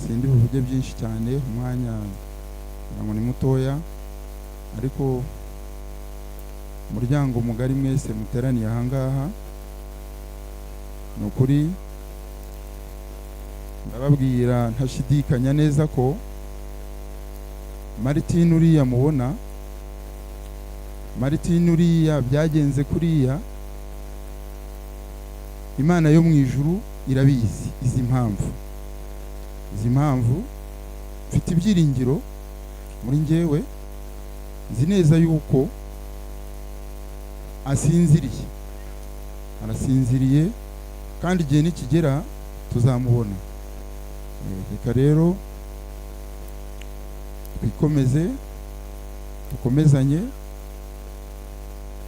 Sindi buvuge byinshi cyane, umwanya ngira ngo ni mutoya, ariko umuryango mugari mwese muteraniye ahangaha, ni ukuri ndababwira ntashidikanya neza ko Martin uriya mubona, Martin uriya byagenze kuriya, Imana yo mu ijuru irabizi izi mpamvu. Izi mpamvu mfite ibyiringiro muri njyewe, nzi neza yuko asinziriye, arasinziriye, kandi igihe nikigera tuzamubona. Reka rero twikomeze, dukomezanye.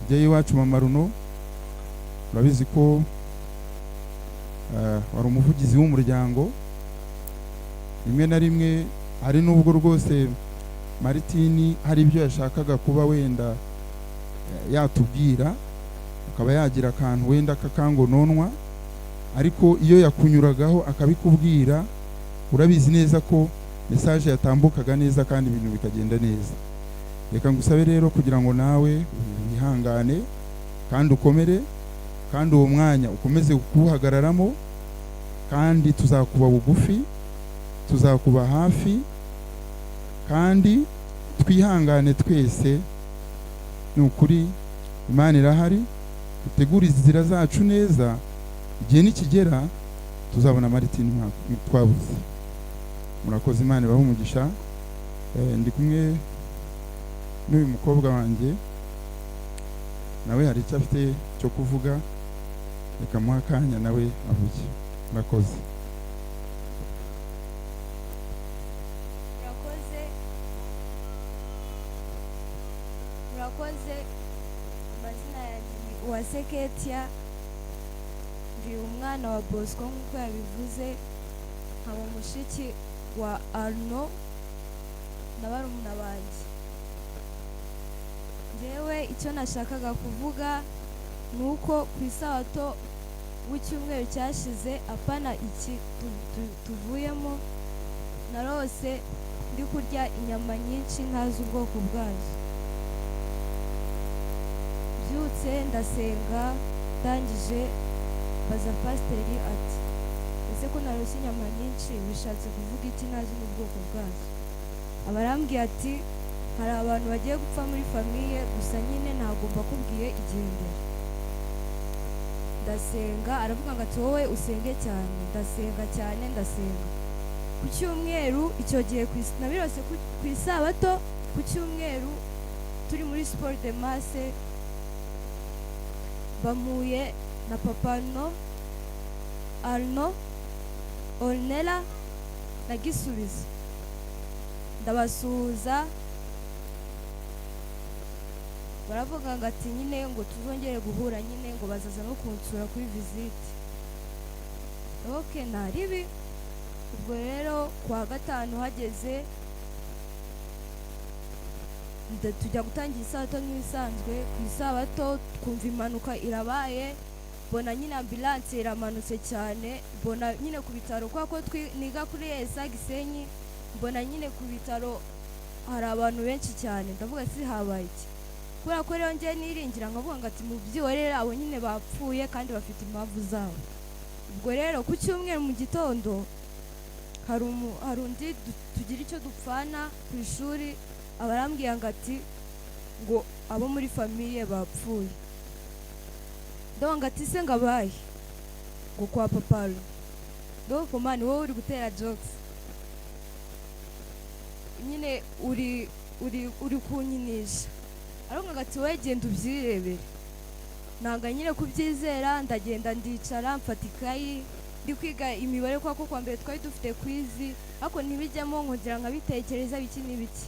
Mubyeyi wacu Mama Runo, urabizi ko wari umuvugizi w'umuryango. Rimwe na rimwe hari n'ubwo rwose Martini hari ibyo yashakaga kuba wenda yatubwira, akaba yagira akantu wenda kakangononwa, ariko iyo yakunyuragaho akabikubwira, urabizi neza ko message yatambukaga neza kandi ibintu bikagenda neza. Reka ngusabe rero kugira ngo nawe wihangane kandi ukomere, kandi uwo mwanya ukomeze kuwuhagararamo, kandi tuzakuba bugufi, tuzakuba hafi, kandi twihangane twese. Ni ukuri Imana irahari, dutegure inzira zacu neza, igihe nikigera tuzabona Martin twabuze. Murakoze, Imana ibahe umugisha. Ndi kumwe n'uyu mukobwa wanjye, nawe hari icyo afite cyo kuvuga, reka muhe akanya nawe avuge. Murakoze. Murakoze, murakoze. Amazina yanjye ni Uwase Ketia, ndi umwana wa Bosco nk'uko yabivuze, nkaba mushiki wa Arno na barumuna banjye. Njyewe icyo nashakaga kuvuga ni uko ku isabato w'icyumweru cyashize, apana iki tuvuyemo, narose ndi kurya inyama nyinshi ntazi ubwoko bwazo. Mbyutse ndasenga, ndangije mbaza pasiteri ati: "Ese ko narose inyama nyinshi bishatse kuvuga iki ntazi n'ubwoko bwazo?" Aba arambwiye ati: "Hari abantu bagiye gupfa muri famille, gusa nyine ntabwo mbakubwiye, igendere." Ndasenga, aravuga ngo ati: "Wowe usenge cyane." Ndasenga cyane, ndasenga ku cyumweru icyo gihe nabirose ku isabato, ku cyumweru turi muri sport de masse, bamuye na papa no Arno, Ornella na Gisubizo. Ndabasuhuza, baravuga ngo ati nyine ngo tuzongere guhura nyine, ngo bazaza no kunsura kuri visite. Okay, nta ribi. Ubwo rero kuwa gatanu hageze, tujya gutangira isabato nk'ibisanzwe. Ku isabato twumva impanuka irabaye, mbona nyine ambulance iramanutse cyane, mbona nyine ku bitaro, kubera ko niga kuri ESA Gisenyi, mbona nyine ku bitaro hari abantu benshi cyane. Ndavuga: "Si habaye iki?" Kubera ko rero njye niringira, nkavuga ngo ati: "Mubyihorere, abo nyine bapfuye kandi bafite impamvu zabo." Ubwo rero ku cyumweru mu gitondo hari undi tugira icyo dupfana ku ishuri, aba arambwiye ngo ati ngo abo muri famille bapfuye. Ndavuga ngo ati: "Se ngo abaye?" Ngo kwa papa. Ndavuga: "Man, wowe uri gutera jokes nyine, uri kunyinisha." Aravuga ngo ati: "Wowe genda ubyirebere." Nanga nyine kubyizera, ndagenda ndicara, mfata ikayi, ndi kwiga imibare, kubera ko kuwa mbere twari dufite quiz, ariko ntibijyamo, nkongera nkabitekereza biki n'ibiki.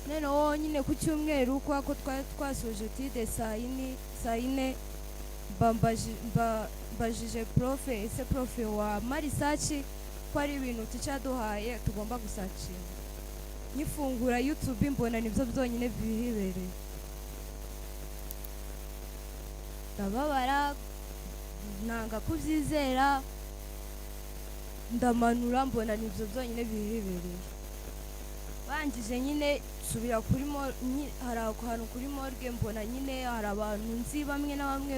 Noneho nyine ku cyumweru, kubera ko twari twasoje étude saa yine, mbajije prof: "Ese prof, wa research ko ari ibintu teacher yaduhaye tugomba gusearchinga?" Nkifungura YouTube mbona nibyo byonyine bihibereye. Ndababara, nanga kubyizera. Ndamanura, mbona nibyo byonyine bihebereye. Bangije nyine nsubira kuri hari ahantu kuri morgue, mbona nyine hari abantu nzi bamwe na bamwe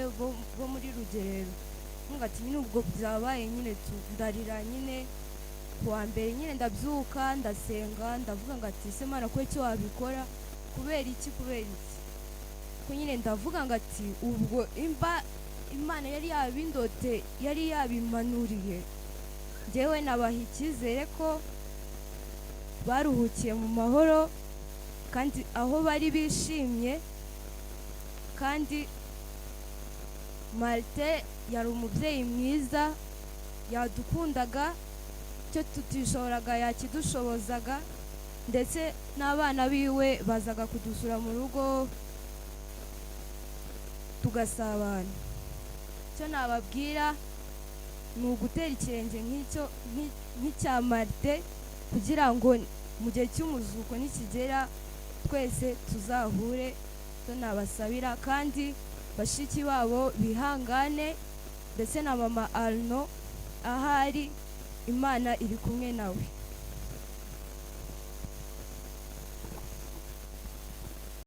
bo muri Rugerero. Nkumva ati nyine ubwo byabaye nyine tu. Ndarira nyine. Ku wa mbere nyine ndabyuka, ndasenga, ndavuga ngo ati: "Se Mana, ko icyo wabikora kubera iki, kubera iki?" Ko nyine ndavuga ngo ati ubwo imba Imana yari yabindote, yari yabimanuriye, njyewe nabaha icyizere ko baruhukiye mu mahoro kandi aho bari bishimye. Kandi Marite yari umubyeyi mwiza, yadukundaga, icyo tutishoboraga yakidushobozaga, ndetse n'abana biwe bazaga kudusura mu rugo tugasabana. Icyo nababwira ni ugutera ikirenge nk'icyo nk'icya Marite, kugira ngo mu gihe cy'umuzuko nikigera twese tuzahure. Icyo nabasabira kandi, bashiki babo bihangane, ndetse na mama Arno ahari Imana iri kumwe nawe.